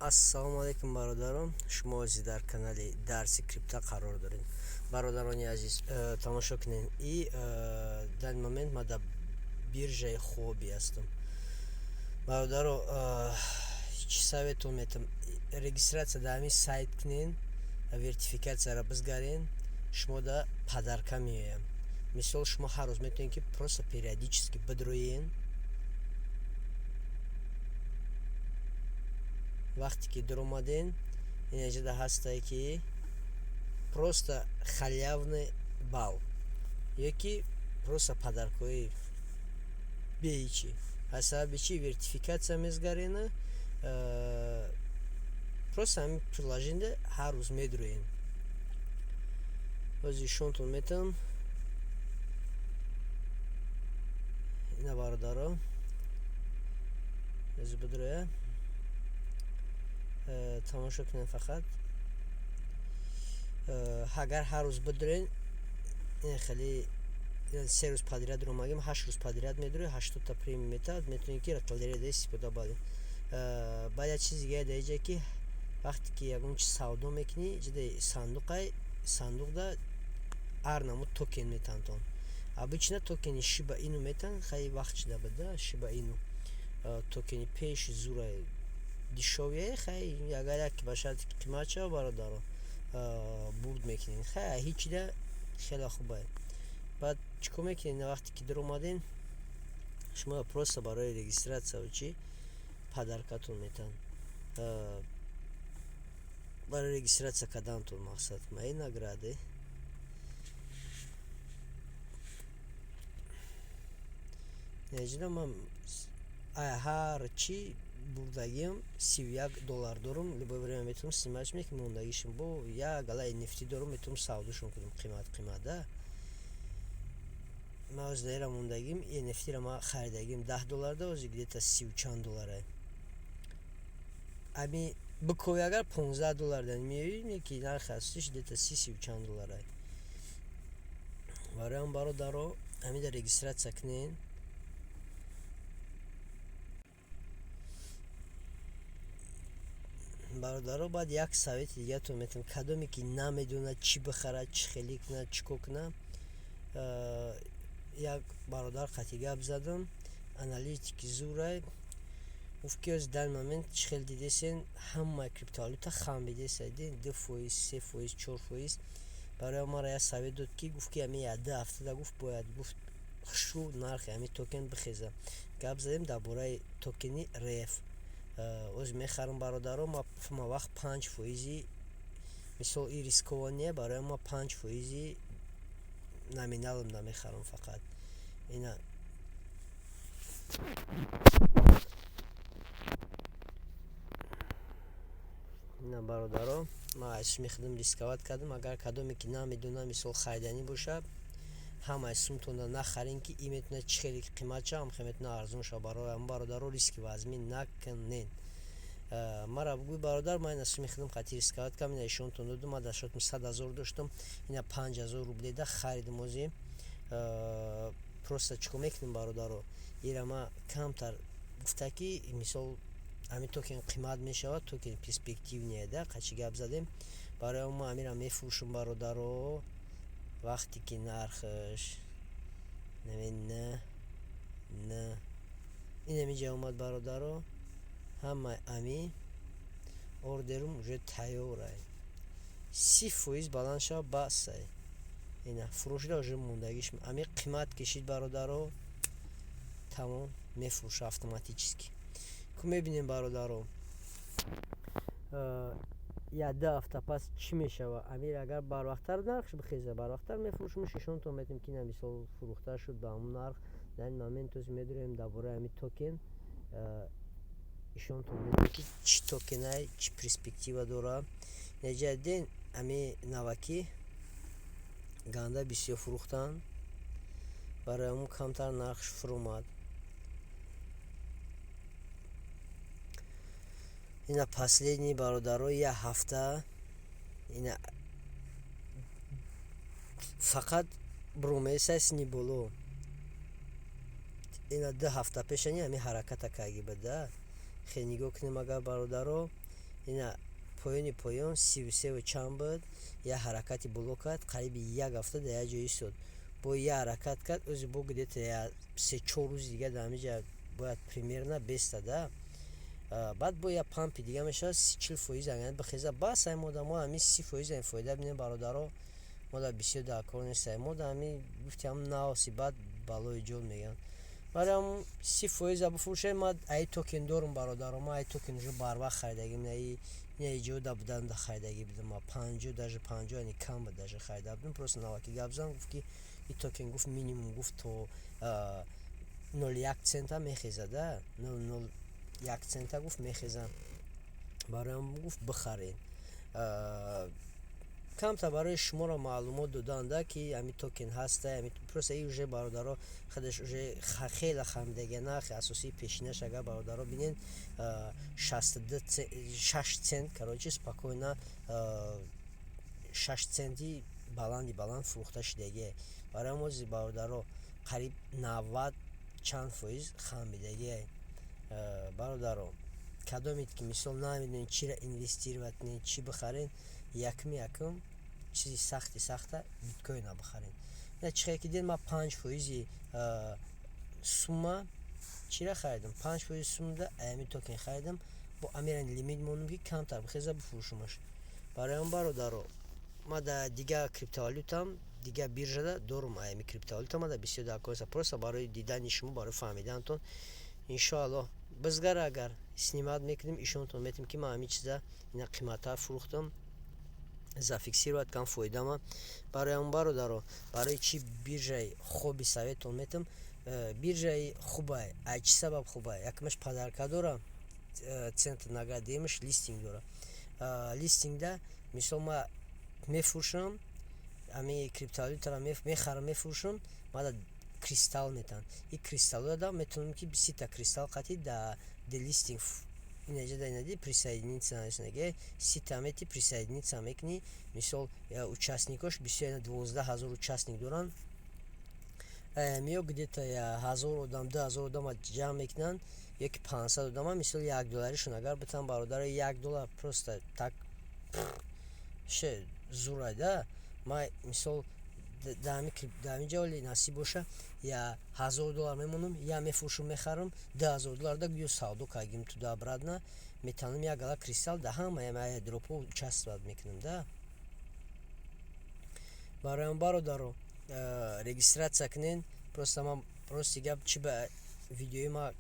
Ассалому алайкум, бародарон! Шумо ҳозир дар канали Дарси Крипта қарор доред. Бародарони азиз, тамошо кунед, и данный момент ма дар биржаи Хуоби ҳастам. Бародаро, чӣ советон метам? Регистрация дар ҳамин сайт кунед, верификацияро бизгарен, шумо да подарка меоям. Мисол, шумо ҳар рӯз метавонед, ки просто периодически бидроен. Вақте ки дуромаден, инаҷода ҳастае, ки просто халявный балл ёки просто подаркҳои беҳичи. Аз сабаби чи верификация мезгарена, просто ҳамин приложение ҳар рӯз медроен. Ҳозир ишонтон метавам. Ина, бародаро, ҳозир бидроя, тамошо кунем. Фақат агар ҳар рӯз бидроен, ин хеле 3 рӯз подряд ромагим, 8 рӯз подряд медрои, 80-та премия метавад. Метавонед, ки лотереяда истифода баред. Баъд як чизи дигаре дар иҷа, ки вақте ки ягон чиз савдо мекунӣ, ҷида сандуқай, сандуқда ҳар намуд токен метавонтон. Обычно токени Шиба Ину метавон. Хеле вақт шида буда, Шиба Ину токени пеши зурай дешёвые. Хай, агар як ба шарте ки қимат шава, бародаро, бурд мекунед. Хай, ҳичида хеле хубае. Баъд чӣ кор мекунед? Вақте ки дуромаден, шумо просто барои регистрация чӣ подаркатон метавон, барои регистрация кардантон. Мақсад, мои награды. Неҷида ман ҳар чӣ бурдагиам, 31 доллар дорум. Любое время метавонам снимать мекунам. Мондагишам бо як гала NFT дорум, метавонам савдошон кунам қимат қимат да. Ман ҳозир даира мондагим NFT-ро ман харидагим 10 доллар да, ҳозир где-то сию чанд доллара. Ами бикови, агар 15 доллар да меёи, ки нархи асосиш где-то сию чанд доллара. Барои ҳам, бародаро, ҳамида регистрация кунед. Бародаро, баъд як совети дигаратон метавонам. Кадоме ки намедонад, чӣ бихарад, чӣ хеле кунад, чӣ кор кунад, як бародар қатъи гап задам, аналитики зурай. Гуфт, ки ҳозир дар момент чӣ хел дидесен, ҳамаи криптовалюта хам бидеса, 2%, 3%, 4%. Барои маро як совет дод, ки гуфт, ки ҳамин як ду ҳафтада, гуфт, бояд, гуфт, хушу нархи ҳамин токен бихеза. Гап задем дар бораи токени РФ. Оз мехарам, бародаро, ма ҳама вақт 5 фоизи, мисол, и рискование барои ма, 5 фоизи номиналам намехарам фақат. Ина, бародаро, ман аз мехудам рисковать кардам. Агар кадоме ки намедонам, мисол, хариданӣ бошад, ҳамаи сумтонда нахарем, ки и метавонад чӣ хеле қимат шава, ҳам метавонад арзон шава. Барои ҳамн, бародаро, риски вазмин накунед. Мара бугӯй, бародар, ман ина суми худам қатъи рисковать кардам. Ина ишонтон додум. Ман дар шотм 100 000 доштам, ина 5000 рубледа харидам. Ози просто чӣ кор мекунем, бародаро? Ира ма камтар гуфта, ки мисол, ҳамин токен қимат мешавад, токен перспективный да қачи гап задем. Барои мо ҳамира мефурӯшам, бародаро, вақте ки нархаш на на инамиҷа омад. Бародаро, ҳамаи ами ордерум уже тайёрай. 30% баланд шава, басай. Ина фурӯшида, уже мондагиш ами қимат кишид, бародаро, тамом, мефурӯша автоматически. Ку мебинем, бародаро, як ду ҳафта пас чӣ мешава. Амир агар барвақттар нархш бихеза, барвақттар мефурӯшем, ишонтон метем, ки ина мисол фурӯхта шуд ба ҳамон нарх. Дар ин момент оз медурем дар бораи ҳамин токен, ишонтон медем, ки чӣ токенай, чӣ перспектива дорад. Неҷа ден, ами навакӣ ганда бисёр фурӯхтанд, барои ҳамон камтар нархш фуромад. Ина последний, бародаро, як ҳафта ина фақат бромесай сини боло. Ина 2 ҳафта пешани ҳамин ҳараката карги буда. Хел нигоҳ кунем агар, бародаро, Ина, поёни поён 33-ву чанд буд, як ҳаракати боло кард, қариби як ҳафта дар як ҷо истод, бо як ҳаракат кард. Ози бо где-то 3-4 рӯзи дига дар ҳамиҷа бояд примерно бестада, баъд бо як пампи дига мешавад, 40% агар бихеза, бас. Ай мода мо ҳами 30% ай фоида бинем, бародаро. Мо дар бисёр дар кор нестем, мо дар ҳами гуфтиам наоси баъд балои ҷон мегӯянд. Барои ҳам 30%-а бифурӯшем. Ма ай токен дорум, бародаро, ма ай токен уже барвақт харидагим. Ина иҷода будан да харидагӣ будам, ма 50, даже 50 ани кам буд, даже харида будам. Просто наваки гап зан, гуфт, ки и токен, гуфт, минимум, гуфт, то 0,1 цента мехезада, 0,01 цента, гуфт, мехеза. Барои ҳам, гуфт, бихаред камта. Барои шуморо маълумот доданда, ки ҳами токен ҳаста. Просто и уже, бародаро, худаш уже хеле хамидагия. Нархи асосии пешинаш, агар, бародаро, бинед, 6 цент, короче, спокойно 6 центи баланди баланд фурӯхта шудагие. Барои ҳам ози, бародаро, қариб 90 чанд фоиз хамидагие. Бародаро, кадомед ки, мисол, намедонед чиро инвестировать кунед, чӣ бихаред, якми якум чизи сахти сахта биткоина бихаред. Чихе ки дид, ма 5 фоизи сумма чира харидам, 5% суммада аями токен харидам, бо амиран лимит мондам, ки камтар бихеза, бифурӯшумаш. Барои он, бародаро, ма дар дигар криптовалютам, дигар биржада дорум аями криптовалюта. Ма дар бисёр дар кор, просто барои дидани шумо, барои фаҳмиданатон. Иншоаллоҳ, бизгара, агар снимать мекунем, ишонтон метем, ки ман ҳамин чиза ина қиматтар фурӯхтам, зафиксировать кам фоидама. Барои ҳамн, бародаро, барои чӣ биржаи Хуоби советон метам? Биржаи хубай. Ай чӣ сабаб хубай? Якумаш, подарка дора, центр наград, дуюмаш, листинг дора. Листингда, мисол, ма мефурӯшам ами криптовалютаро, мехарам, мефурӯшам, мада кристалл метаҳанд. И кристаллода метавонем, ки 30-та кристалл қатӣ да делистинг инаҷа инади присоединиться нависнаги, 30-та мети присоединиться мекунӣ. Мисол, участникош бисёр, 12 000 участник доранд. Миё, где-то 1000 одам, 2000 одама ҷамъ мекунанд ёки 500 одама. Мисол, 1 долларишон агар битан, бародаро, 1 доллар просто так ше зурай да. Ма, мисол, дар ҳамин ҷо оли насиб боша, я 1000 доллар мемонам, я мефурӯшум, мехарам, 2000 доллар да гӯё савдо кардагим туда обратно метавонам, як гала кристалл да ҳамаи дропҳо участвовать мекунам да. Барои он, бародаро, регистрация кунед. Просто ман, рости гап, чӣ ба видеои ма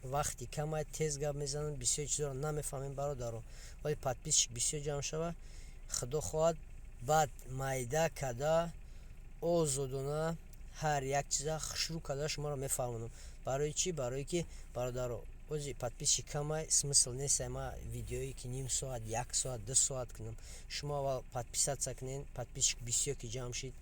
вақти камай, тез гап мезанам, бисёр чизоро намефаҳмем, бародаро. Вале подписчик бисёр ҷамъ шава, худо хоҳад, баъд майда када, озодона ҳар як чиза хушрӯ карда шуморо мефаҳмонам. Барои чӣ? Барое ки, бародаро, ози подписчик камай, смысл нест ма видеое ки ним соат, як соат, 2 соат кунам. Шумо аввал подписаться кунед, подписчик бисёр ки ҷамъ шид,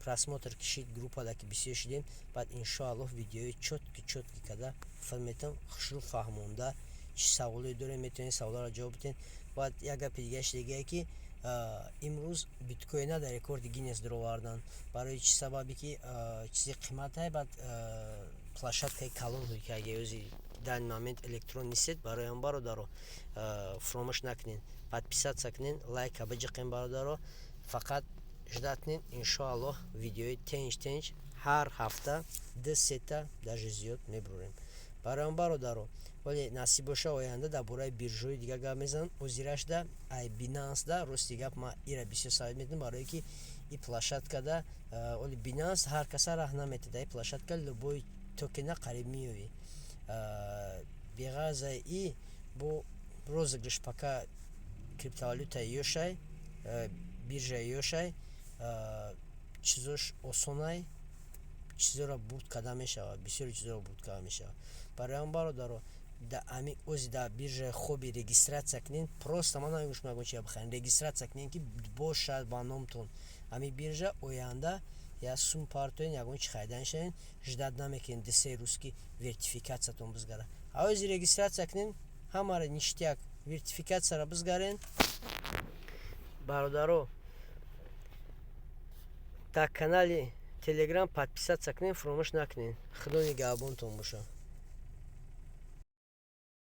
просмотр кишид, группада ки бисёр шидем, баъд иншоаллоҳ видеои чёткий чёткий карда филметам, хушрӯ фаҳмонда. Чӣ саволое дорем, метавонед саволаро ҷавоб бидиҳед. Баъд як гапи дигааш дигае, ки имрӯз биткоина дар рекорди Гиннес дароварданд. Барои чӣ сабабе ки чизи қиматае, баъд площадкаи калон ки данный момент электрон нестед. Барои ҳам, бародаро, фуромӯш накунед, подписаться кунед, лайка биҷиқем. Бародаро, фақат ждать кунед, иншоаллоҳ, видеои тенҷ тенҷ ҳар ҳафта ду сета, даже зиёд мебурем. Барои он, бародаро, вале насиб боша, оянда дар бораи биржаҳои дигар гап мезанам. Озирашда ай Бинанс да, рости гап, ма ира бисёр совет медиҳам, барое ки и площадкада оли Бинанс ҳар каса раҳ наметиҳад. Ай площадка любой токена қариб меёвӣ. Беғарза и бо розыгрыш, пока криптовалютаи ёшай, биржаи ёшай, чизош осонай, чизоро бурд карда мешавад, бисёри чизоро бурд карда мешавад. Барои он, бародаро, ами ози дар биржаи Хуоби регистрация кунед. Просто ман намегӯям шумо ягон чиза бихаред, регистрация кунед, ки бошад ба номтон ами биржа. Оянда я сум партоен, ягон чи харидан шавед, ждать намекунед 2-3 рӯз, ки верификациятон бизгара. Ози регистрация кунед, ҳамаро ништяк верификацияро бизгарен. Бародаро, дар канали Телеграм подписаться кунед, фуромӯш накунед. Худо нигаҳбонтон бошад.